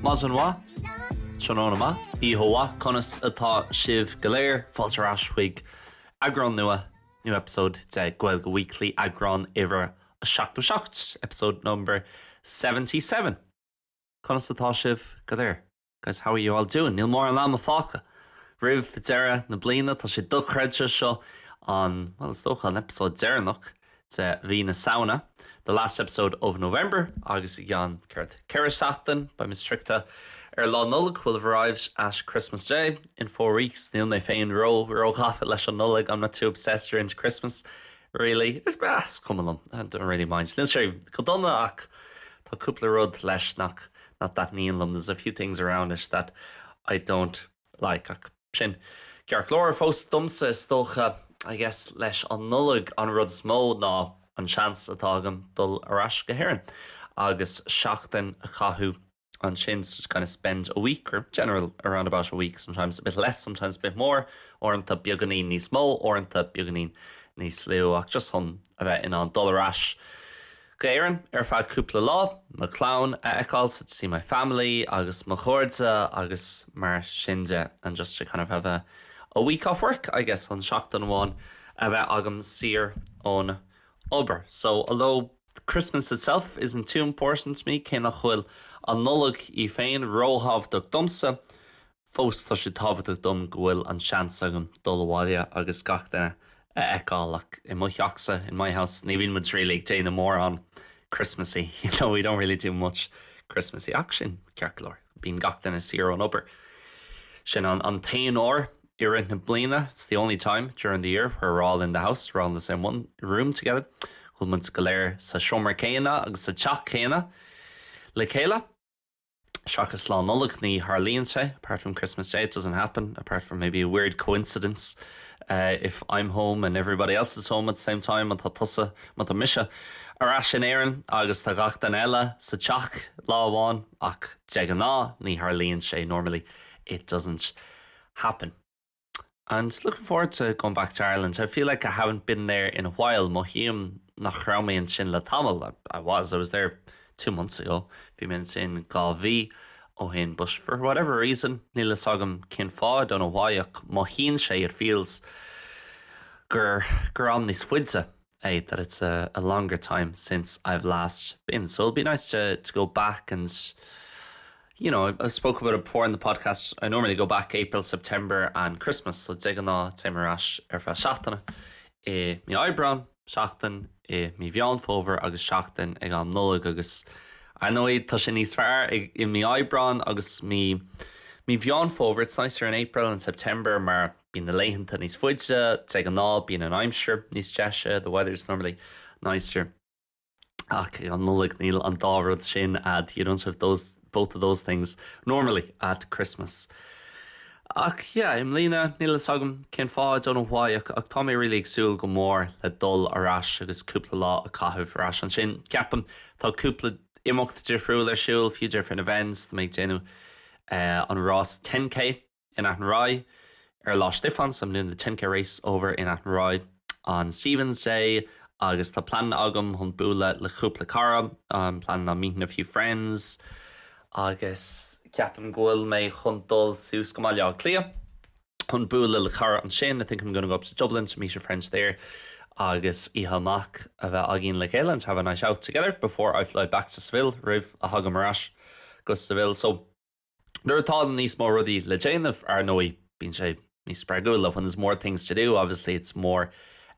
Maidin mhaith, tráthnóna maith, oíche mhaith, conas atá sibh go léir? Fáilte ar ais chuig eagrán nua, new episode, de Gaeilge Weekly, eagrán uimhir 77, episode number 77. Conas atá sibh go léir? Guys, how are you all doing? Níl mórán ama fágtha roimh deireadh na bliana, tá sé dochreidte seo an, bhuel is dócha an eipeasóid deireanach de mhí na Samhna, the last episode of November, agus i gceann, céard, 4 seachtain, beidh muid sroichte ar Lá Nollag, we'll have arrived at Christmas Day in 4 weeks, níl mé féin ró, ró-ghafa leis an Nollaig, I'm not too obsessed or into Christmas, really, is cuma liom, I don't really mind, níl sé go dona ach tá cúpla rud leis nach nach dtaitníonn liom, there's a few things around it that I don't like ach sin ceart go leor. Fós domsa is dócha, I guess, leis an Nollaig an rud is mó ná an seans atá agam dul ar ais go hÉirinn agus seachtain a chaitheamh ansin, so to kind of spend a week or general around about a week, sometimes a bit less, sometimes a bit more, uaireanta beagáinín níos mó, uaireanta beagáinín níos lú ach just chun a bheith in ann dul ar ais go Éirinn ar feadh cúpla lá, mo chlann a fheiceáil, so to see my family agus mo chairde agus mar sin de and just to kind of have a a week off work, I guess, chun seachtain amháin a bheith agam saor ón obair. So although Christmas itself isn't too important to me, cé nach bhfuil an Nollaig í féin róthábhachtach domsa, Fós, tá sé tábhachtach dom go bhfuil an seans agam dul abhaile agus gach duine a fheiceáil ach i mo theachsa, in my house, ní bhíonn muid really ag déanamh mórán Christmassy, you know, we don't really do much Christmassy ach sin ceart go leor, bíonn gach duine saor ón obair. Sin an an t-aon uair i rith na bliana, it's the only time during the year where we're all in the house, we're all in the same one room together, go bhfuil muid go léir sa seomra céanna agus sa teach céanna le chéile. Seachas Lá Nollag, ní tharlaíonn sé, apart from Christmas Day it doesn't happen, apart from maybe a weird coincidence if I'm home and everybody else is home at the same time, má tá tusa, má tá mise ar ais in Éirinn agus tá gach duine eile sa teach lá amháin, ach de ghnáth ní tharlaíonn sé, normally it doesn't happen. And looking forward to going back to Ireland. I feel like I haven't been there in a while. Mothaím nach raibh mé ansin le tamall. I was, I was there 2 months ago. Bhí mé ansin 2 mhí ó shin. But for whatever reason, níl fhios agam cén fáth, I don't know why, ach mothaíonn sé, it feels, gur, gur am níos faide é, that it's a, a longer time since I've last been. So it'll be nice to, to go back and you know, I spoke about it before in the podcast, I normally go back April, September and Christmas, so de ghnáth téim ar ais ar feadh seachtaine i mí Aibreán, seachtain i mí Mheán Fómhair agus seachtain ag am Nollag agus ar ndóigh tá sé níos fearr i mí Aibreán agus mí mí Mheán Fómhair, it's nicer in April and September mar bíonn na laethanta níos faide, de ghnáth bíonn an aimsir níos deise, the weather's normally nicer. Ach ag an Nollaig níl an dá rud sin a'd, you don't have those, both of those things normally at Christmas. Ach yeah, i mbliana níl fhios agam cén fáth, I don't know why, ach, ach tá mé really ag súil go mór le dul ar ais agus cúpla lá a chaitheamh ar ais ansin. Ceapaim tá cúpla imeacht difriúil ar siúl, few different events, tá mé ag déanamh eh, an rás 10K in Athenry ar Lá Stiofáin, so I'm doing the 10K race over in Athenry on Stephen's Day agus tá plean agam chun bualadh le cúpla cara, I'm planning on meeting a few friends agus ceapaim go bhfuil mé chun dul suas go Baile Átha Cliath chun bualadh le cara ansin, I think I'm gonna go up to Dublin to meet a friend there agus oíche amach a bheith againn le chéile and to have a night out together before I fly back to Seville roimh a thagaim ar ais go Seville. So Nuair atá níos mó rudaí le déanamh, ar ndóigh, bíonn sé níos spreagúla. When there's more things to do, obviously it's more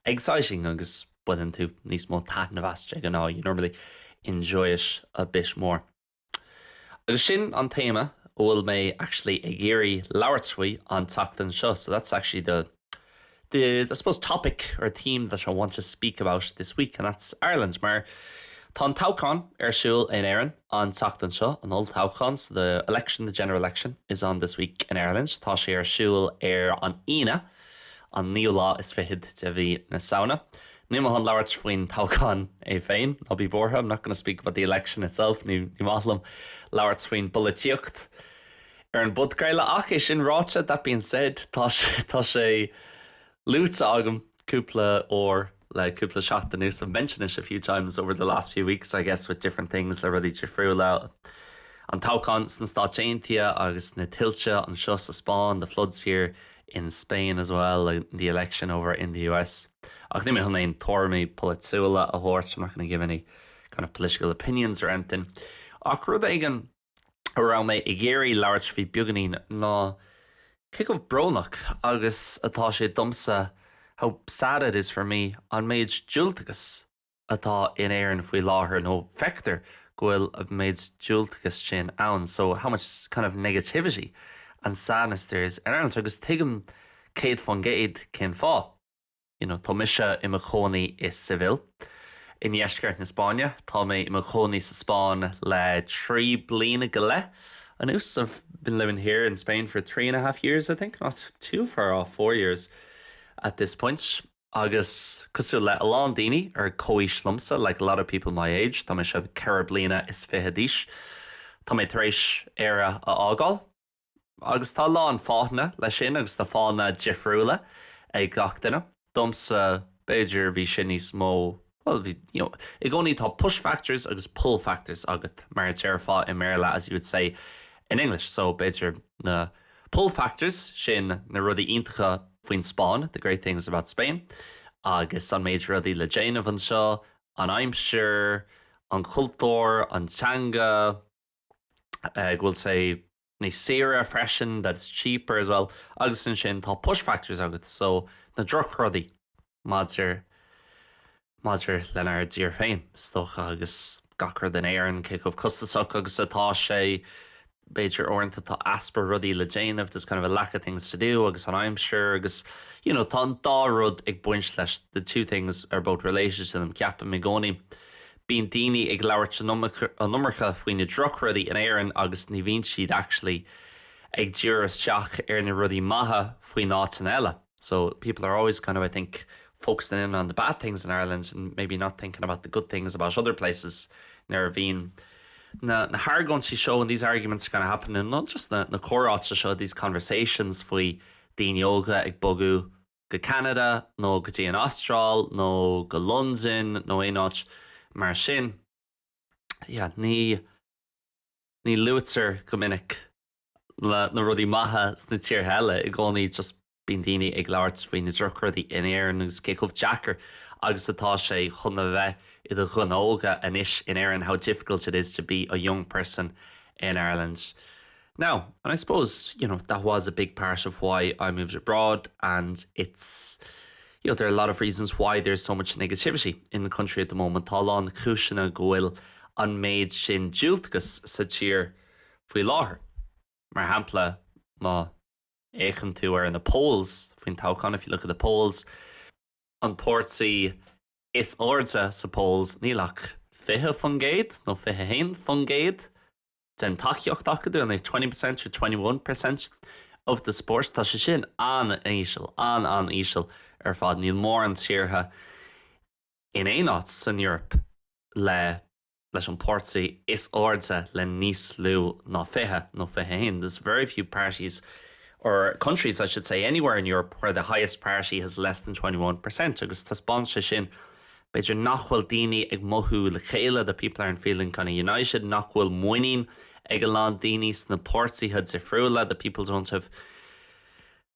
exciting agus baineann tú níos mó taitneamh as de ghnáth, you normally enjoy it a bit more. Agus sin an téama a bhfuil mé actually ag iarraidh labhairt faoi an tseachtain seo, so that's actually the the, I suppose, topic or theme that I want to speak about this week and that's Ireland mar tá an toghchán ar siúl in Éirinn an tseachtain seo, an olltoghchán, so the election, the general election is on this week in Ireland. Tá sé ar siúl ar an Aoine, an naoú lá is fichead de mhí na Samhna. Níl mé chun labhairt faoin toghchán é féin, ná bí buartha, I'm not going to speak about the election itself, ní maith liom labhairt faoin bpolaitíocht. Ar an bpodchraoladh ach é sin ráite, that being said, tá sé, tá sé luaite agam cúpla uair le cúpla seachtain anuas, I've mentioned it a few times over the last few weeks, I guess, with different things, le rudaí difriúla. an toghchán sna Stáit Aontaithe agus na tuilte anseo sa Spáinn, the floods here in Spain as well and the election over in the US. Ach níl mé chun aon tuairimí polaitiúla a thabhairt, I'm not gonna give any kind of political opinions or anything. Ach rud éigin a raibh mé ag iarraidh labhairt faoi beagáinín ná cé chomh brónach agus atá sé domsa, how sad it is for me, an méid diúltachas atá in Éirinn faoi láthair nó feictear go bhfuil an méid diúltachas sin ann so how much kind of negativity and sadness there is in Ireland agus tuigim 100% cén fáth. You know, tá mise i mo chónaí i Seville, i ndeisceart na Spáinne. Tá mé i mo chónaí sa Spáinn le 3 bliana go leith anuas. I've been living here in Spain for 3.5 years, I think, not too far off 4 years at this point. Agus cosúil le a lán daoine ar comhaois liomsa, like a lot of people my age, tá mise 24 bliana d'aois, tá mé tar éis Éire a fhágáil. Agus tá a lán fáthanna leis sin agus tá fáthanna difriúla ag gach duine. Domsa, b'fhéidir, bhí sé níos mó, bhuel, bhí, you know, i gcónaí tá push factors agus pull factors agat, mar a déarfá i mBéarla, as you would say in English. So, b'fhéidir na pull factors, sin na rudaí iontacha faoin Spáinn, the great things about Spain, agus an méid rudaí le déanamh anseo, an aimsir, an cultúr, an teanga, go bhfuil sé níos saoire freisin, that it's cheaper as well, agus ansin tá push factors agat, so na drochrudaí maidir maidir lenár dtír féin, is dócha, agus gach rud in Éirinn, cé chomh costasach agus atá sé, b'fhéidir uaireanta tá easpa rudaí le déanamh, there's kind of a lack of things to do, agus an aimsir agus you know tá an dá rud ag baint leis, the two things are both related to them, ceapaim i gcónaí. Bíonn daoine ag labhairt an iomarca faoi na drochrudaí in Éirinn agus ní bhíonn siad actually ag díriú isteach ar na rudaí maithe faoi na áiteanna eile. So people are always kind of, I think, focusing in on the bad things in Ireland and maybe not thinking about the good things about other places nuair a bhíonn na na hargóintí seo and these arguments are kind of happening not just na na comhráite seo these conversations faoi daoine óga ag bogadh go Ceanada nó go dtí an Astráil nó go Londain nó aon áit mar sin. Yeah, ní ní luaitear go minic na na rudaí maithe sna tíortha eile, i gcónaí just bíonn daoine ag labhairt faoi na drochrudaí in Éirinn agus cé chomh deacair agus atá sé chun a bheith i do dhuine óg anois in Éirinn, how difficult it is to be a young person in Ireland. Now, and I suppose, you know, that was a big part of why I moved abroad and it's, you know, there are a lot of reasons why there's so much negativity in the country at the moment. Tá a lán cúiseanna go bhfuil an méid sin diúltachas sa tír faoi láthair. Mar shampla, má fhéachann tú ar na polls faoin toghchán, if you look at the polls, an páirtí is airde sa polls níl ach 20% nó 21% den tacaíocht acu, they only have 20% or 21% of the support. Tá sé sin an-íseal, an-an-íseal ar fad. Níl mórán tíortha in aon áit san Eoraip le leis an páirtí is airde le níos lú ná 20 nó 21. There's very few parties or countries I should say anywhere in Europe where the highest party has less than 21% agus taispeánann sé sin B'fhéidir nach bhfuil daoine ag mothú le chéile, that people aren't feeling kind of united, nach bhfuil muinín ag a lán daoine sna páirtithe difriúla, that people don't have,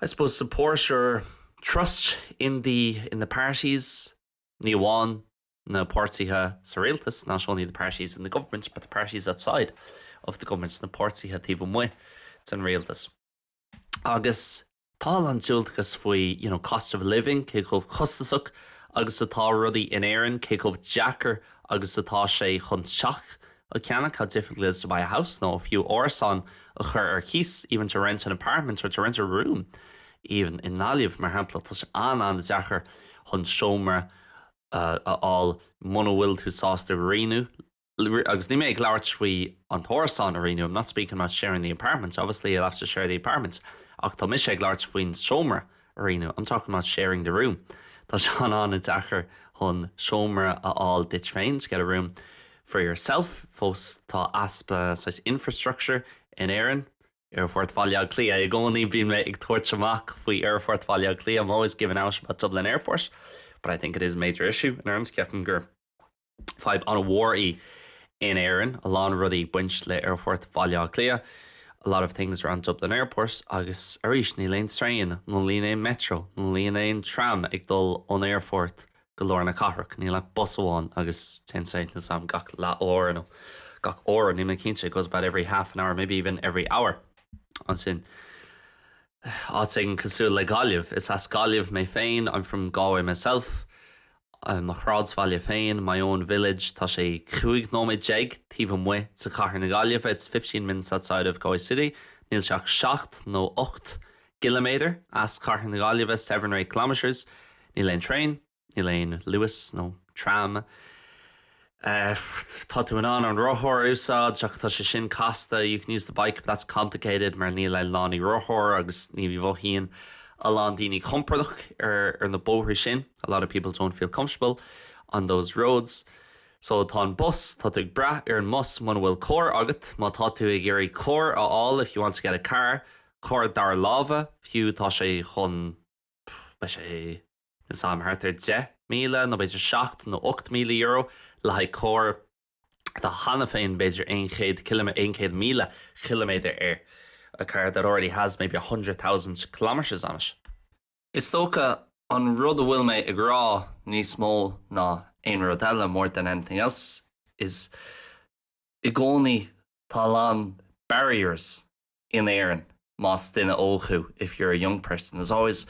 I suppose, support or trust in the, in the parties, ní amháin na páirtithe sa rialtas, not only the parties in the government, but the parties outside of the government, na páirtithe taobh amuigh den rialtas. Agus Tá a lán diúltachas faoi you know cost of living, cé chomh costasach agus atá rudaí in Éirinn, cé chomh deacair agus atá sé chun teach a cheannach, how difficult it is to buy a house, nó fiú árasán a chur ar cíos, even to rent an apartment or to rent a room even i nGaillimh mar shampla, tá sé an-an-deacair chun seomra a fháil muna bhfuil tú sásta rianú agus níl mé ag labhairt faoi an t-árasán a rianú, I'm not speaking about sharing the apartment, obviously you'll have to share the apartment, ach tá mise ag labhairt faoin seomra a rianú, I'm talking about sharing the room. Tá sé an-an-deacair chun seomra a fháil duit féin, to get a room for yourself. Fós tá easpa saghas infrastructure in Éirinn. Aerfort Bhaile Átha Cliath. I gcónaí bíonn mé ag tabhairt amach faoi Aerfort Bhaile Átha Cliath, I'm always giving out about Dublin Airport, but I think it is a major issue in Ireland, ceapaim gur fadhb an-mhór í In Éirinn, a lán rudaí ag baint le Aerfort Bhaile Átha Cliath, a lot of things around Dublin Airport, agus arís níl aon traein, níl aon metro, níl aon tram ag dul ón aerfort go lár na cathrach, níl ach bus amháin agus téann sé níl 's a'm gach leath uair nó gach uair, níl mé cinnte, it goes about every half an hour, maybe even every hour. Ansin, áit éigin cosúil le Gaillimh, is as Gaillimh mé féin, I'm from Galway myself, mo shráidbhaile féin, my own village, tá sé 15 nóiméad taobh amuigh de chathair na Gaillimhe, it's 15 minutes outside of Galway City, níl sé ach 7 nó 8 gciliméadar as cathair na Gaillimhe, 7 or 8 kilometres, níl aon traein, níl aon Luas nó tram. Tá tú in ann an rothar a úsáid ach tá sé sin casta, you can use the bike but that's complicated mar níl aon lánaí rothar agus ní mhothaíonn a lán daoine compordach ar ar na bóithre sin, a lot of people don't feel comfortable on those roads. So tá an bus, tá tú ag brath ar an mbus muna bhfuil carr agat, má tá tú ag iarraidh carr a fháil if you want to get a car, carr dara láimhe, fiú tá sé chun beidh sé níl 's a'm thart ar 10,000 nó b'fhéidir 7 nó 8,000 euro le haghaidh carr atá cheana féin b'fhéidir 100 100,000 ciliméadar air, a car that already has maybe 100,000 kilometres on it. Is dócha an rud a bhfuil mé ag rá níos mó ná aon rud eile, more than anything else, is i gcónaí tá a lán barriers in Éirinn más duine óg thú, if you're a young person, there's always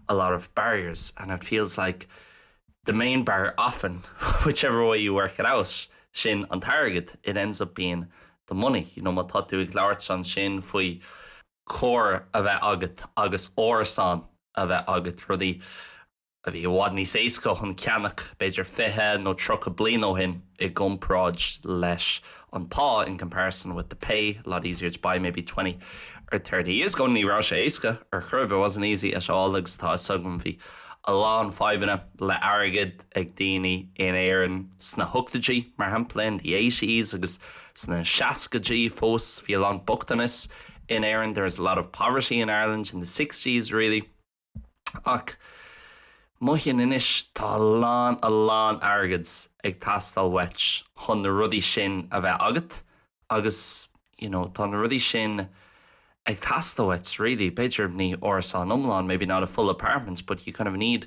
a lot of barriers and it feels like the main barrier often, whichever way you work it out, sin an t-airgead, it ends up being the money. You know, má tá tú ag labhairt ansin faoi carr a bheith agat agus árasán a bheith agat, rudaí a bhí i bhfad níos éasca chun ceannach b'fhéidir 20 nó 30 bliain ó shin i gcomparáid leis an pá, in comparison with the pay, a lot easier to buy maybe 20 or 30 years ago. Ní raibh sé éasca ar chor ar bith, it wasn't easy at all agus tá a fhios agam bhí a lán fadhbanna le airgead ag daoine in Éirinn sna hochtóidí, mar shampla, in the eighties agus sna seascaidí fós bhí a lán bochtanas in Éirinn, there was a lot of poverty in Ireland in the sixties really. Ach mothaím anois tá a lán a lán airgid ag teastáil uait chun na rudaí sin a bheith agat agus you know tá na rudaí sin ag teastáil uait really. B'fhéidir ní árasán iomlán, maybe not a full apartment but you kind of need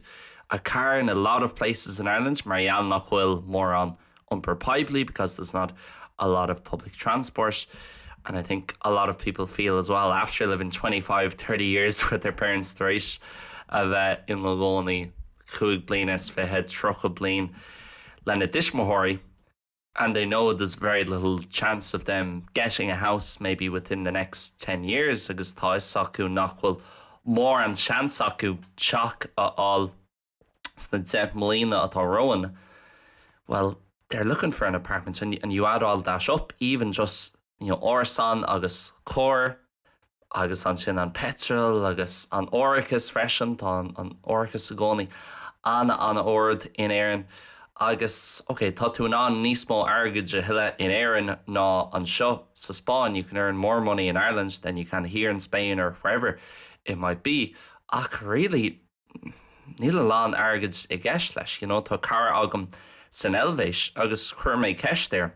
a car in a lot of places in Ireland mar gheall nach bhfuil mórán iompar poiblí because there's not a lot of public transport and I think a lot of people feel as well after living 25, 30 years with their parents tar éis a bheith ina gcónaí cúig bliana is fiche, tríocha bliain lena dtuismitheoirí and they know there's very little chance of them getting a house maybe within the next 10 years agus tá fhios acu nach bhfuil mórán seans acu teach a fháil sna 10 mbliana atá romhainn, well, they're looking for an apartment and, and you add all that up, even just you know, árasán agus carr agus ansin an petrol agus an árachas freisin, tá an, an árachas i gcónaí an-an-ard in Éirinn agus ok, tá tú in ann níos mó airgid a thuilleamh in Éirinn ná anseo sa Spáinn, you can earn more money in Ireland than you can here in Spain or wherever it might be ach really níl a lán airgid i gceist leis, you know, tá cara agam san Eilvéis agus chuir mé ceist air,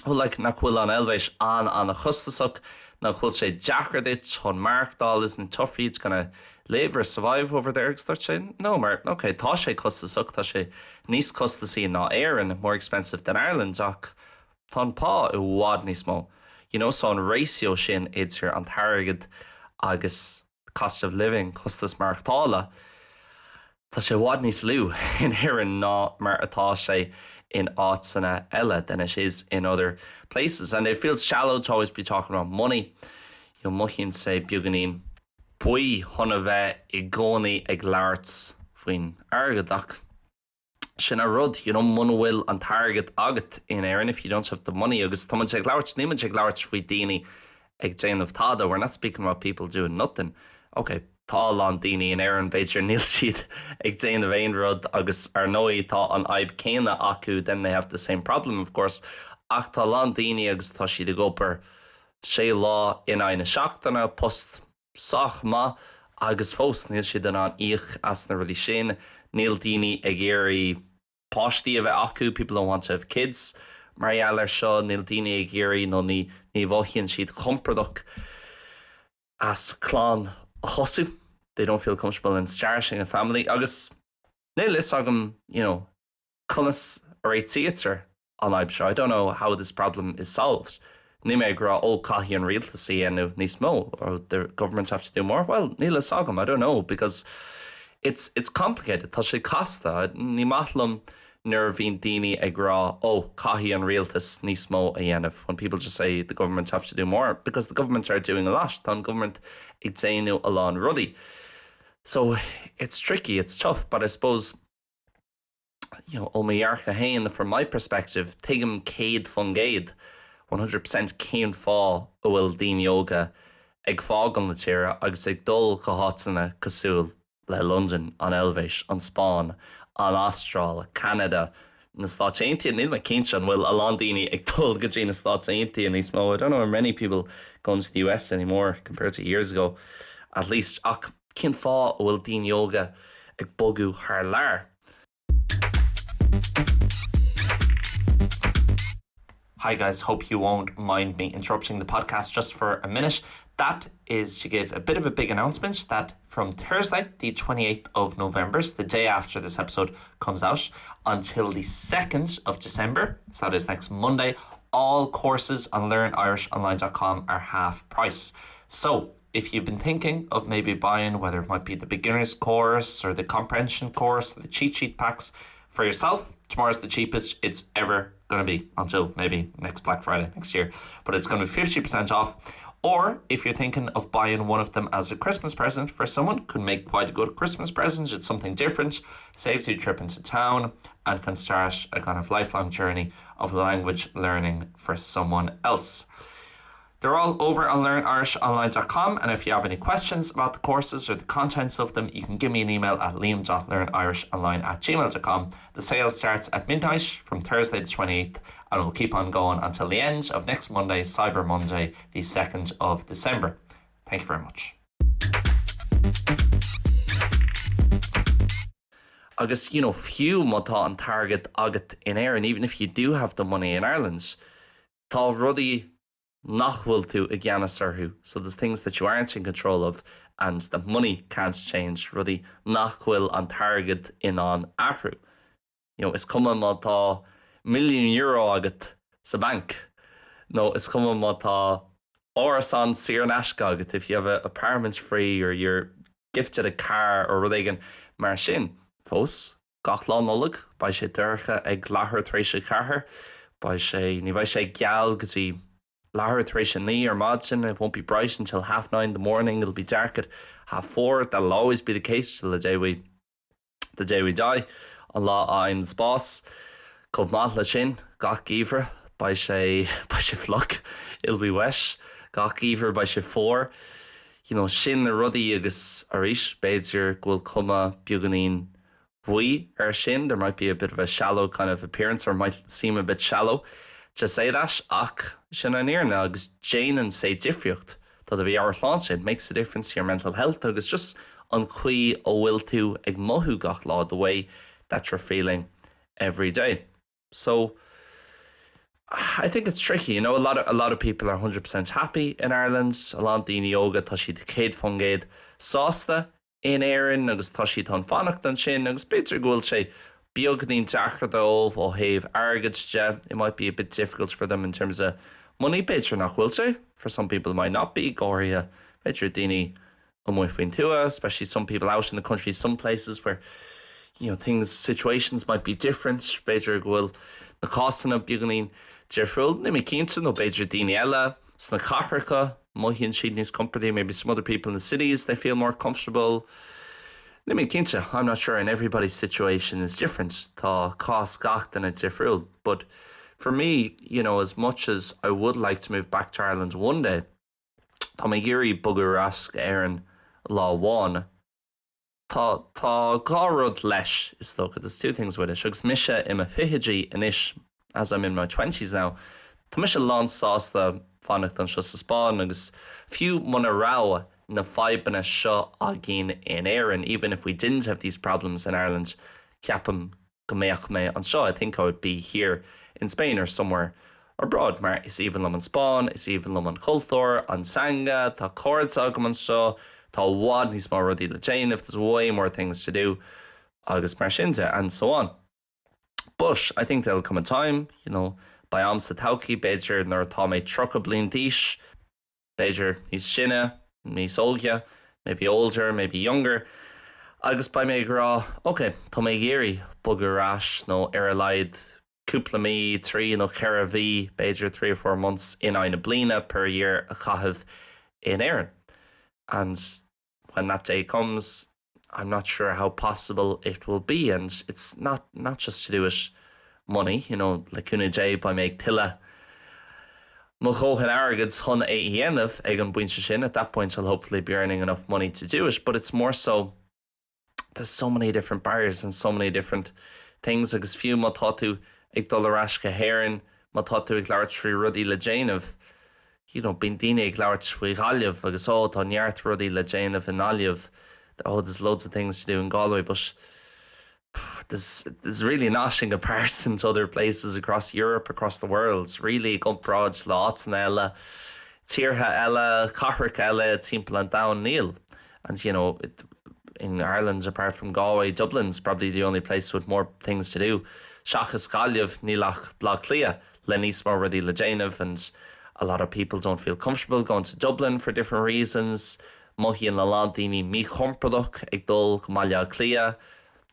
well like nach bhfuil an Eilvéis an-an-chostasach, nach bhfuil sé deacair duit chun maireachtáil, isn't it tough for you to kind of live or survive over there agus dúirt sé no mar ok tá sé costasach, tá sé níos costasaí ná Éirinn, more expensive than Ireland ach tá an pá i bhfad níos mó, you know, so an ratio sin idir an t-airgead agus cost of living, costas maireachtála, tá sé i bhfad níos lú in Éirinn ná mar atá sé in áiteanna eile than it is in other places. And it feels shallow to always be talking about money, you know, mothaíonn sé beagáinín baoth chun a bheith i gcónaí ag labhairt faoin airgead ach sin an rud, you know, muna bhfuil an t-airgead agat in Éirinn, if you don't have the money, agus tá muid ag labhairt, níl muid ag labhairt faoi daoine ag déanamh tada, we're not speaking about people doing nothing. Ok, tá a lán daoine in Éirinn, b'fhéidir níl siad ag déanamh aon rud agus ar ndóigh tá an fhadhb céanna acu, then they have the same problem of course, ach tá a lán daoine agus tá siad ag obair sé lá in aghaidh na seachtaine, post sách maith agus fós níl siad in ann íoc as na rudaí sin. Níl daoine ag iarraidh páistí a bheith acu, people don't want to have kids, mar gheall air seo, níl daoine ag iarraidh nó ní ní mhothaíonn siad compordach as clann a thosú, they don't feel comfortable in starting a family agus níl fhios agam you know conas a réitítear an fhadhb seo, I don't know how this problem is solved. Níl mé ag rá ó caithfidh an rialtas a dhéanamh níos mó or the government have to do more, well níl fhios agam, I don't know because it's it's complicated, tá sé casta, ní maith liom nuair a bhíonn daoine ag rá ó caithfidh an rialtas níos mó a dhéanamh, when people just say the government have to do more because the government are doing a lot, tá an government ag déanamh a lán rudaí. So it's tricky, it's tough, but I suppose you know, ó mo dhearcadh féin, from my perspective, tuigim 100%, 100% cén fáth a bhfuil daoine óga ag fágáil na tíre agus ag dul go háiteanna cosúil le Londain, an Eilvéis, an Spáinn, an Astráil, Ceanada, na Stáit Aontaithe. Níl mé cinnte an bhfuil a lán daoine ag dul go dtí na Stáit Aontaithe níos mó. I don't know many people going to the US anymore compared to years ago at least. Ach cén fáth a bhfuil daoine óga ag bogadh thar lear? Hi guys, hope you won't mind me interrupting the podcast just for a minute. That is to give a bit of a big announcement that from Thursday, the 28th of November, so the day after this episode comes out, until the 2nd of December, so that is next Monday, all courses on learnirishonline.com are half price. So if you've been thinking of maybe buying whether it might be the beginner's course or the comprehension course or the cheat sheet packs for yourself, tomorrow's the cheapest it's ever gonna be until maybe next Black Friday next year, but it's gonna be 50% off. Or if you're thinking of buying one of them as a Christmas present for someone, could make quite a good Christmas present, it's something different, saves you a trip into town and can start a kind of lifelong journey of language learning for someone else. They're all over on learnirishonline.com and if you have any questions about the courses or the contents of them, you can give me an email at liam.learnirishonline at gmail.com. The sale starts at midnight from Thursday the 28th and will keep on going until the end of next Monday, Cyber Monday, the 2nd of December. Thank you very much. Agus you know, fiú má tá an t-airgead agat in Éirinn, even if you do have the money in Ireland, tá rudaí nach bhfuil tú i gceannas orthu, so there's things that you aren't in control of and that money can't change, rudaí nach bhfuil an t-airgead in ann athrú. You know, is cuma má tá milliún euro agat sa bhanc nó is cuma má tá árasán saor in aisce agat, if you have a apartment free or you're gifted a car or rud éigin mar sin. Fós, gach Lá Nollag, beidh sé dorcha ag leathuair tar éis a ceathair, beidh sé, ní bheidh sé geal go dtí leathuair tar éis a naoi ar maidin, it won't be bright until half nine in the morning, it'll be dark at half four, that'll always be the case till the day we, the day we die, an lá a fhaighimid bás. Chomh maith leis sin, gach geimhreadh, beidh sé, beidh sé fliuch, it'll be wet, gach geimhreadh beidh sé fuar. You know, sin na rudaí agus arís, b'fhéidir go bhfuil cuma beagáinín baoth air sin, there might be a bit of a shallow kind of appearance or might seem a bit shallow to say that ach sin an fhírinne agus déanann sé difríocht do do mheabhairshláinte, it makes a difference to your mental health agus just an chaoi a bhfuil tú ag mothú gach lá, the way that you're feeling every day. So I think it's tricky, you know, a lot of, a lot of people are 100% happy in Ireland, a lán daoine óga tá siad 100% sásta in Éirinn agus tá siad chun fanacht ansin agus b'fhéidir go bhfuil sé beagáinín deacair dóibh ó thaobh airgid de, it might be a bit difficult for them in terms of money, b'fhéidir nach bhfuil sé, for some people it might not be, go háirithe b'fhéidir daoine amuigh faoin tuath, especially some people out in the country, some places where you know, things, situations might be different, b'fhéidir go bhfuil na cásanna beagáinín difriúil, níl mé cinnte, nó b'fhéidir daoine eile sna cathracha, mothaíonn siad níos compordaí, maybe some other people in the cities, they feel more comfortable. Níl mé cinnte, I'm not sure, and everybody's situation is different, tá cás gach duine difriúil, but for me, you know, as much as I would like to move back to Ireland one day, Tá mé ag iarraidh bogadh ar ais go Éirinn lá amháin. Tá, tá dhá rud leis, is dócha, there's two things with it, agus mise i mo fichidí anois, as I'm in my twenties now, tá mise lánsásta fanacht anseo sa Spáinn agus fiú muna raibh na fadhbanna seo againn in Éirinn, even if we didn't have these problems in Ireland, ceapaim. go mbeadh mé anseo, I think I would be here in Spain or somewhere abroad mar is aoibhinn liom an Spáinn, is aoibhinn liom an cultúr, an teanga, tá cairde agam anseo, tá i bhfad níos mó rudaí le déanamh, there's way more things to do agus mar sin de and so on. But I think there'll come a time, you know, beidh am sa todhchaí, b'fhéidir nuair atá mé 30 bliain d'aois, b'fhéidir níos sine, níos óige, maybe older, maybe younger, agus beidh mé ag rá ok, tá mé ag iarraidh bogadh ar ais nó ar a laghad cúpla mí, trí nó ceithre mhí, b'fhéidir three or four months in aghaidh na bliana per year a chaitheamh in Éirinn. And when that day comes, I'm not sure how possible it will be and it's not not just to do with money, you know, le cúnamh Dé beidh mé ag tuilleamh mo dhóthain airgid chun é a dhéanamh ag an bpointe sin, at that point I'll hopefully be earning enough money to do it, but it's more so there's so many different barriers and so many different things agus fiú má tá tú ag dul ar ais go hÉirinn, má tá tú ag labhairt faoi rudaí le déanamh, you know, bíonn daoine ag labhairt faoi Ghaillimh agus oh tá neart rudaí le déanamh i nGaillimh, oh there's loads of things to do in Galway but there's, there's really not in comparison to other places across Europe, across the world, really i gcomparáid le áiteanna eile, tíortha eile, cathracha eile timpeall an domhain, níl. And you know, it, in Ireland apart from Galway, Dublin's probably the only place with more things to do. Seachas Gaillimh, níl ach Baile Átha Cliath le níos mó rudaí le déanamh and a lot of people don't feel comfortable going to Dublin for different reasons. Mothaíonn a lán daoine míchompordach ag dul go Baile Átha Cliath.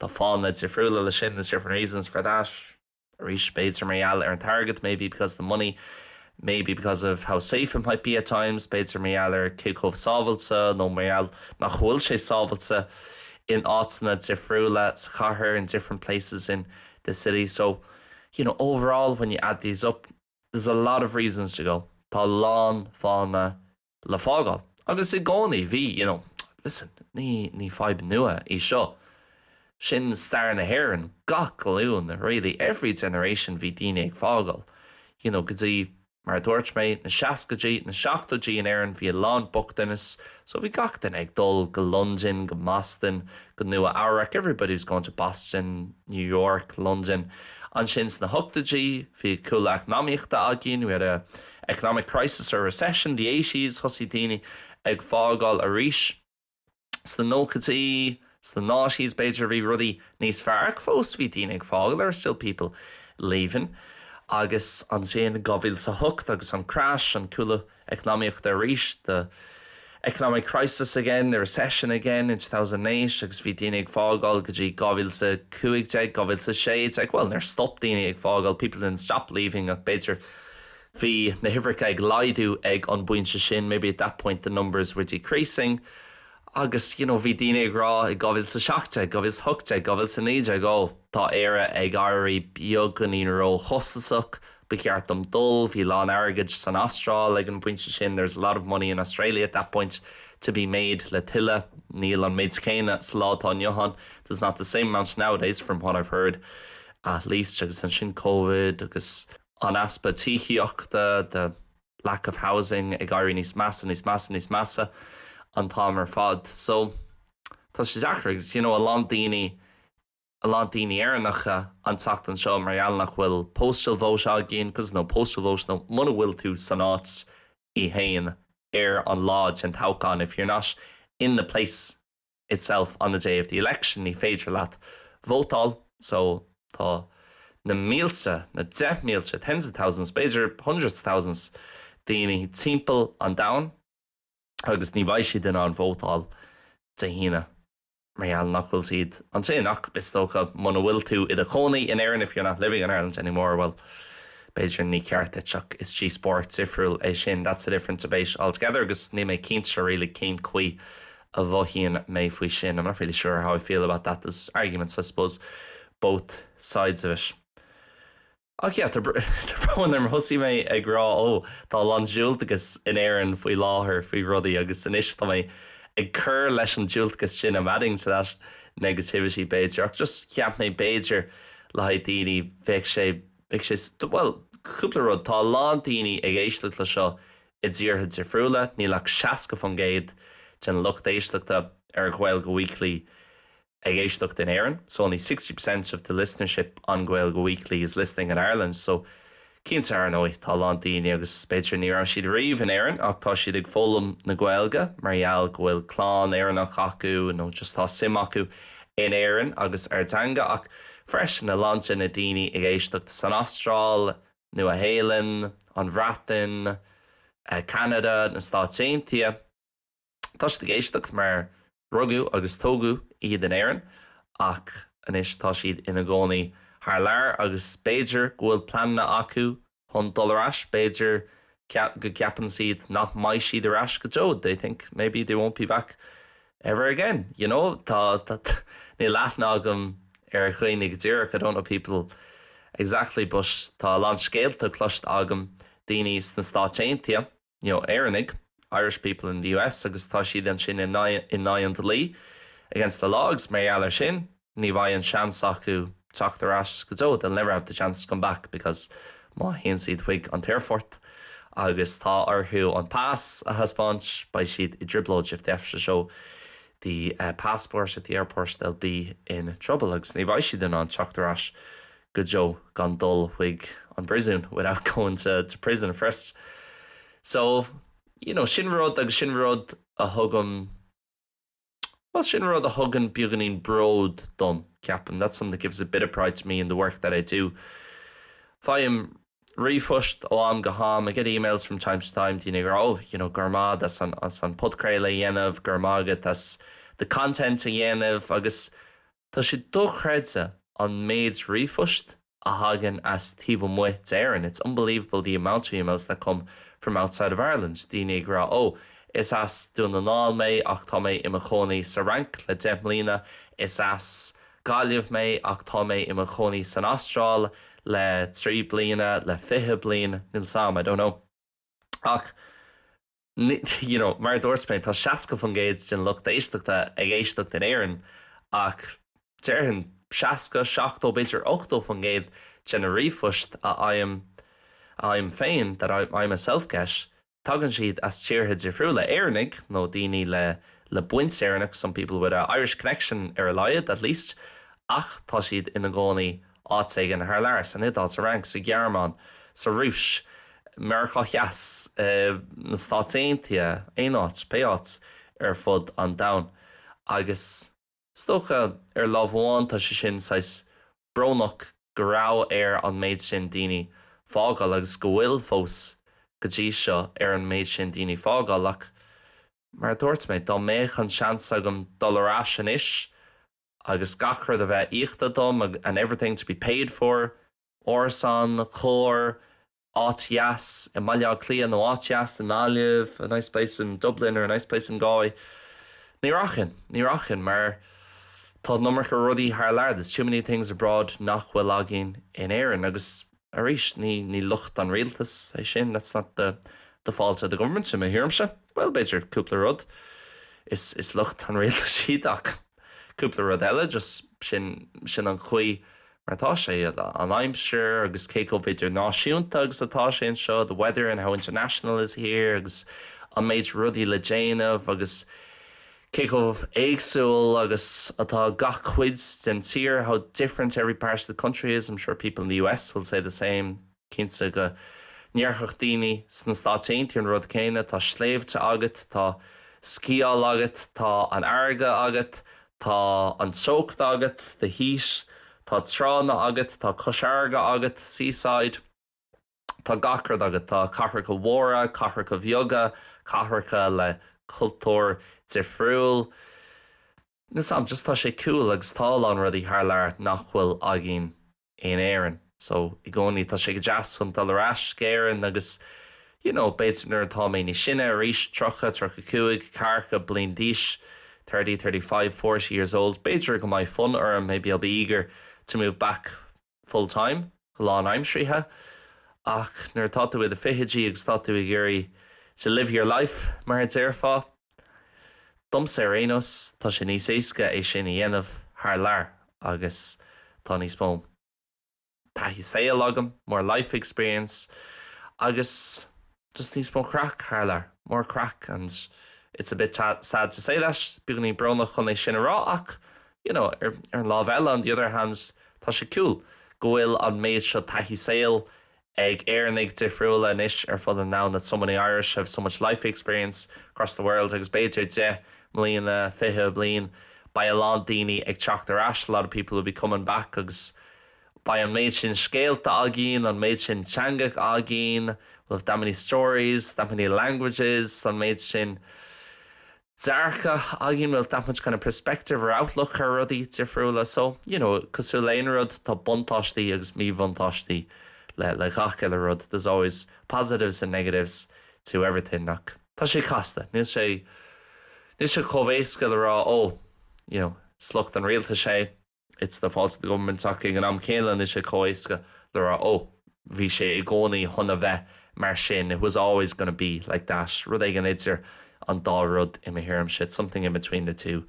Tá fáthanna difriúla leis sin, there's different reasons for that. Arís, b'fhéidir mar gheall ar an t-airgead, maybe because of the money, maybe because of how safe it might be at times, b'fhéidir mar gheall ar cé chomh sábháilte nó mar gheall nach bhfuil sé sábháilte in áiteanna difriúla sa chathair, in different places in the city. So, you know, overall when you add these up, there's a lot of reasons to go. Tá a lán fáthanna le fágáil. Agus i gcónaí bhí, you know, listen, ní, ní fadhb nua í seo. Sin stair na hÉireann, gach glúin, really, every generation bhí daoine ag fágáil. You know, go dtí, mar a dúirt mé, na seascaidí, na seachtóidí in Éirinn bhí a lán bochtanas, so bhí gach duine ag dul go Londain, go mBoston, go Nua Eabhrac, everybody's going to Boston, New York, London. Ansin sna hochtóidí, bhí cúlú eacnamaíochta againn, we had a economic crisis or recession, the eighties, thosaigh daoine ag fágáil arís. Sna nóchaidí, sna noughties b'fhéidir bhí rudaí níos fearr ach fós bhí daoine ag fágáil, there were still people leaving. Agus ansin 2008 agus an crash, an cúlú eacnamaíochta arís, the economic crisis again, the recession again in 2008 agus bhí daoine ag fágáil go dtí 2015, 2016, bhuel níor stop daoine ag fágáil, people didn't stop leaving ach b'fhéidir bhí na huimhreacha ag laghdú ag an bpointe sin, maybe at that point the numbers were decreasing. Agus you know bhí daoine ag rá i 2017, 2018, 2019, ó tá Éire ag éirí beagáinín róchostasach, ba cheart dom dul, bhí a lán airgid san Astráil ag an bpointe sin, there's a lot of money in Australia at that point to be made le tuilleamh, níl an méid céanna sa lá atá inniu ann, there's not the same amount nowadays from what I've heard at least agus ansin Covid agus an easpa tithíochta, the lack of housing ag éirí níos measa, níos measa, níos measa an t-am ar fad. So tá sé deacair agus you know a lán daoine, a lán daoine Éireannacha an tseachtain seo mar gheall nach bhfuil postal vote againn, because no postal vote nó muna bhfuil tú san áit í féin ar an lá den toghchán, if you're not in the place itself on the day of the election ní féidir leat vótáil so tá na mílte, na deich mílte, tens of thousands, b'fhéidir hundreds of thousands daoine timpeall an domhain agus ní bheidh siad in ann vótáil Dé hAoine mar gheall nach bhfuil siad ansin ach is dócha muna bhfuil tú i do chónaí in Éirinn if you're not living in Ireland anymore well b'fhéidir ní ceart duit ach is díospóireacht difriúil é sin that's a different debate altogether agus níl mé cinnte really cén chaoi a mhothaíonn mé faoi sin I'm not really sure how I feel about that there's arguments I suppose both sides of it. Ach yeah, tá brón orm thosaigh mé ag rá ó tá a lán diúltachas in Éirinn faoi láthair faoi rudaí agus anois tá mé ag cur leis an diúltachas sin I'm adding to that negativity b'fhéidir ach just cheap mé b'fhéidir le haghaidh daoine bheadh sé bheadh sé bhuel cúpla rud tá a lán daoine ag éisteacht le seo i dtíortha difriúla níl ach 60% den lucht éisteachta ar Ghaeilge Weekly. ag éisteacht in Éirinn, so only 60% of the listenership on Gaeilge Weekly is listening in Ireland, so cinnte ar ndóigh tá a lán daoine agus b'fhéidir ní raibh siad riamh in Éirinn ach tá siad ag foghlaim na Gaeilge mar gheall go bhfuil clann Éireannach acu nó just tá suim acu in Éirinn agus ár dteanga ach freisin a lán de na daoine ag éisteacht san Astráil, Nua-Shéalainn, an Bhreatain, Ceanada, na Stáit Aontaithe. Tá siad ag éisteacht mar rugadh agus tógadh iad in Éirinn ach anois tá siad ina gcónaí thar lear agus b'fhéidir go bhfuil pleananna acu chun dul ar ais, b'fhéidir go gceapann siad nach mbeidh siad ar ais go deo, they think maybe they won't be back ever again, you know? Tá, níl aithne agam ar dhaoine go díreach, I don't know people exactly but tá a lán scéalta cloiste agam daoine sna Stáit Aontaithe. you know, Éireannaigh, Irish people in the US agus tá siad ansin in aghaidh an dlí, against the law agus mar gheall air sin ní bheidh an seans acu teacht ar ais go deo, they'll never have the chance to come back because má théann siad chuig an t-aerfort agus tá orthu an pas a thaispeáint beidh siad i dtrioblóid if they have to show the passport at the airport they'll be in trouble agus ní bheidh siad in ann teacht ar ais go deo gan dul chuig an bpríosún without going to to prison first. So, you know, sin rud agus sin rud a thugann well, sin rud a thugann beagáinín bród dom, ceapaim. That's something that gives a bit of pride to me in the work that I do. Faighim ríomhphost ó am go ham, I get emails from time to time, daoine ag rá, oh, you know, go raibh maith agat as an, as an podchraoladh a dhéanamh, go raibh maith agat as the content a dhéanamh agus Tá sé dochreidte an méid ríomhphost a thagann as taobh amuigh d'Éirinn, it's unbelievable the amount of emails that come from outside of Ireland, daoine ag rá oh, is as Dún na nGall mé ach tá mé i mo chónaí sa Fhrainc le 10 mbliana, is as Gaillimh mé ach tá mé i mo chónaí san Astráil le 3 bliana, le 20 bliain, níl 's a'm, I don't know. Ach. you know, mar a dúirt mé, tá 60% den lucht éisteachta ag éisteacht in Éirinn ach déarfainn 60, 70, b'fhéidir 80% de na ríomhphoist a fhaighim, a fhaighim féin, that I, I myself get, tagann siad as tíortha difriúla, Éireannaigh nó daoine le, le baint Éireannach, some people with a Irish connection ar a laghad, at least, ach tá siad ina gcónaí áit éigin thar lear, san Iodáil, sa Fhrainc, sa Ghearmáin, sa Rúis, Meiriceá Theas, na Stáit Aontaithe, aon áit, pé áit ar fud an domhain. Agus is dócha, ar lámh amháin, tá sé sin saghas brónach go raibh ar an méid sin daoine fágáil agus go bhfuil fós go dtí seo ar an méid sin daoine fágáil ach mar a dúirt mé, dá mbeadh an seans agam dul ar ais anois agus gach rud a bheith íoctha dom and everything to be paid for, árasán, carr, áit dheas i mBaile Átha Cliath nó áit dheas i nGaillimh, a nice place in Dublin or a nice place in Galway. Ní rachainn, ní rachainn mar tá an iomarca rudaí thar lear, there's too many things abroad nach bhfuil againn in Éirinn agus arís ní, ní locht an rialtas é sin, that's not the, the fault of the government i mo thuairimse. Bhuel b'fhéidir cúpla rud is, is locht an rialtais iad ach cúpla rud eile just sin, sin an chaoi mar atá sé, an aimsir agus cé chomh idirnáisiúnta agus atá sé anseo, the weather and how international is here agus an méid rudaí le déanamh agus cé chomh éagsúil agus atá gach cuid den tír, how different every part of the country is, I'm sure people in the US will say the same. Cinnte go ndéarfadh daoine sna Stáit Aontaithe an rud céanna, tá sléibhte agat, tá sciáil agat, tá an fharraige agat, tá an teocht agat, the heat, tá tránna agat, tá cois fharraige agat, seaside, tá gach rud agat, tá cathracha mhóra, cathracha bheaga, cathracha le cultúr difriúil. Níl 's a'm, just tá sé cool agus tá a lán rudaí thar lear nach bhfuil againn in Éirinn. So, i gcónaí tá sé go deas chun dul ar ais go Éirinn agus you know, b'fhéidir nuair atá mé níos sine arís, 30, 35, ceathracha bliain d'aois, 30, 35, 40 years old, b'fhéidir go mbeidh fonn orm, maybe I'll be eager to move back full time, go lánaimseartha. Ach nuair atá tú i do fichidí agus tá tú ag iarraidh to live your life, mar a déarfá, domsa ar aon nós, tá sé níos éasca é sin a dhéanamh thar lear agus tá níos mó taithí saoil agam, more life experience, agus just níos mó craic thar lear, more craic and it's a bit sad to say that, beagáinín brónach chun é sin a rá ach. You know, ar an lámh eile, on the other hand, tá sé cool go bhfuil an méid seo taithí saoil ag Éireannaigh difriúla anois ar fud an domhain, that so many Irish have so much life experience across the world agus b'fhéidir 10 mbliana, 20 bliain, beidh a lán daoine ag teacht ar ais, a lot of people will be coming back agus beidh an méid sin scéalta againn, an méid sin teangacha againn, we'll have that many stories, that many languages, an méid sin dearcadh againn, we'll have that much kind of perspective or outlook ar rudaí difriúla. So, you know, cosúil le aon rud, tá buntáistí agus míbhuntáistí le le gach uile rud, there's always positives and negatives to everything ach tá sé casta, níl sé níl sé chomh éasca le rá oh, you know, is locht an rialtais é. It's the fault of the government ach ag an am céanna níl sé chomh éasca le rá oh bhí sé i gcónaí chun a bheith mar sin, it was always gonna be like that, rud éigin idir an dá rud i mo thuairimse, it's something in between the two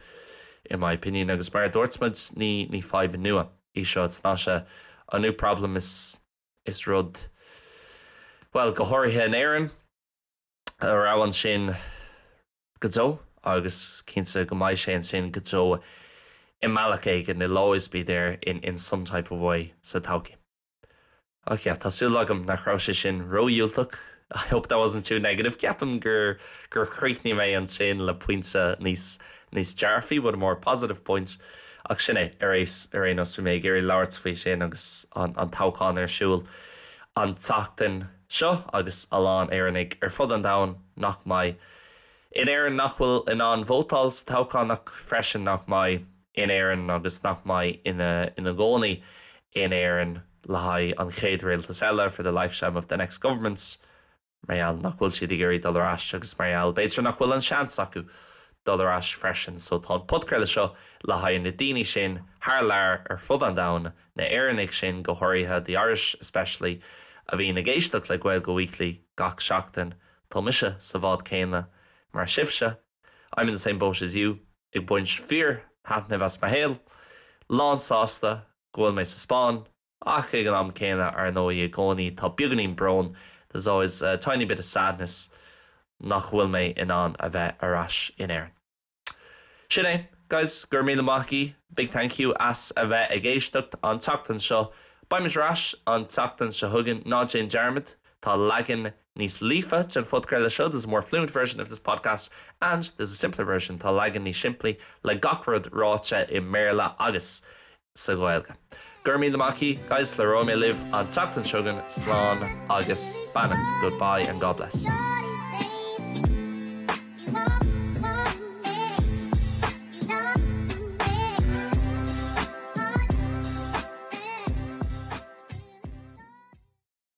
in my opinion agus mar a dúirt muid ní ní fadhb nua í seo, it's not a a new problem is is rud bhuel go háirithe in Éirinn a raibh ansin go deo agus cinnte go mbeidh sé ansin go deo i mbealach éigin, it'll always be there in in some type of way sa todhchaí. Ach yeah, tá súil agam nach raibh sé sin ródhiúltach, I hope that wasn't too negative, ceapaim gur gur chríochnaigh mé ansin le pointe níos níos dearfaí, with a more positive point, ach sin é, ar ar aon nós bhí mé ag iarraidh labhairt faoi sin agus an an toghchán ar siúl an tseachtain seo agus a lán Éireannaigh ar fud an domhain nach mbeidh in Éirinn nach bhfuil in ann vótáil sa toghchán ach freisin nach mbeidh in Éirinn agus nach mbeidh ina ina gcónaí in Éirinn le haghaidh an chéad rialtas eile for the lifetime of the next government mar gheall nach bhfuil siad ag iarraidh dul ar ais agus mar gheall b'fhéidir nach bhfuil an seans acu dul ar ais freisin so tá an podchraoladh seo le haghaidh na daoine sin thar lear ar fud an domhain, na Éireannaigh sin go háirithe, the Irish especially, a bhíonn ag éisteacht le Gaeilge Weekly gach seachtain. Tá mise sa bhád céanna mar sibhse, I'm in the same boat as you, ag baint fíor-thaitneamh as mo shaol, lán sásta go bhfuil mé sa Spáinn, ach ag an am céanna, ar ndóigh, i gcónaí tá beagáinín brón, there's always a tiny bit of sadness, nach bhfuil mé in ann a bheith ar ais in Éirinn. Sin é, guys, go raibh míle maith agaibh, big thank you as a bheith ag éisteacht an tseachtain seo. Beimid ar ais an tseachtain seo chugainn, ná déan dearmad, tá leagan níos líofa den phodchraoladh seo, there's a more fluent version of this podcast and there's a simpler version, tá leagan níos simplí le gach rud ráite i mBéarla agus sa Ghaeilge. Go raibh míle maith agaibh, guys, labhróidh mé libh an tseachtain seo chugainn, slán agus beannacht, goodbye and God bless.